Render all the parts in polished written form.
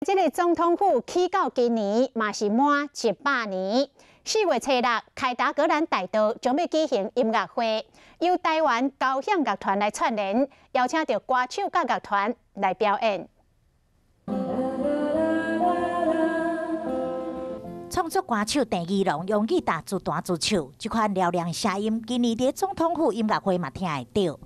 這个總統府起到今年嘛是滿100年。4月初六，凱達格蘭大道將欲舉行音樂會，由台灣交響樂團來串聯，邀請著歌手佮樂團來表演。創作歌手鄭宜農用吉他自彈自唱，這款嘹亮聲音，今年佇總統府音樂會嘛聽會著。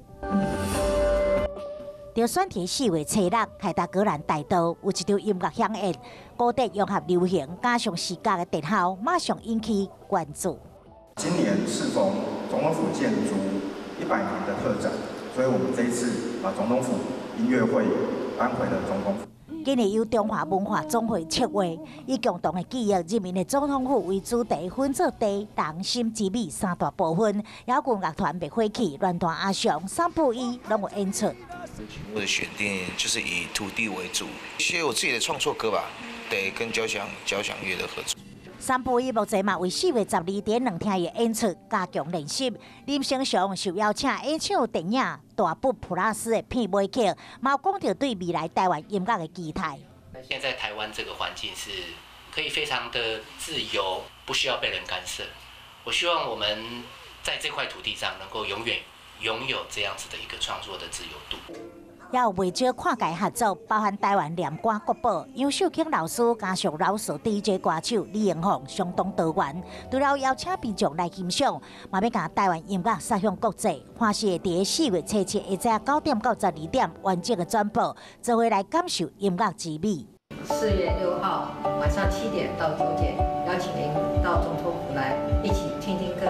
佇選佇4月初六，凱達格蘭大道有一場音樂饗宴，古典融合流行，加上視覺的特效，馬上引起關注。今年適逢總統府建築100年的特展，所以我們這一次把總統府音樂會搬回了總統府。今年由中華文化總會策劃，以共同的記憶、人民的總統府為主題，分做地、人、心之美三大部分。搖滾樂團滅火器、亂彈阿翔、三布衣攏有演出。曲目的選定就是以土地為主，一些我自己的創作歌吧，對，跟交響樂的合作。三布衣目前嘛為4月12佇兩廳的演出加強練習。林生祥受邀請演唱電影《大不普拉斯》的片尾曲，嘛有講著對未來台灣音樂的期待。現在台灣這個環境是可以非常的自由，不需要被人干涉。我希望我們在這塊土地上能夠永遠擁有這樣子的一個創作的自由度。也有袂少跨界合作，包含台灣念歌國寶楊秀卿老師，加上饒舌 DJ 歌手李榮浩，相當多元。除了邀請民眾來欣賞，嘛欲共台灣音樂殺向國際。歡喜會佇4月初七下晝9點到12點完整的轉播，做伙來感受音樂之美。4月6號晚上7點到9點，邀請您到總統府來一起聽聽歌。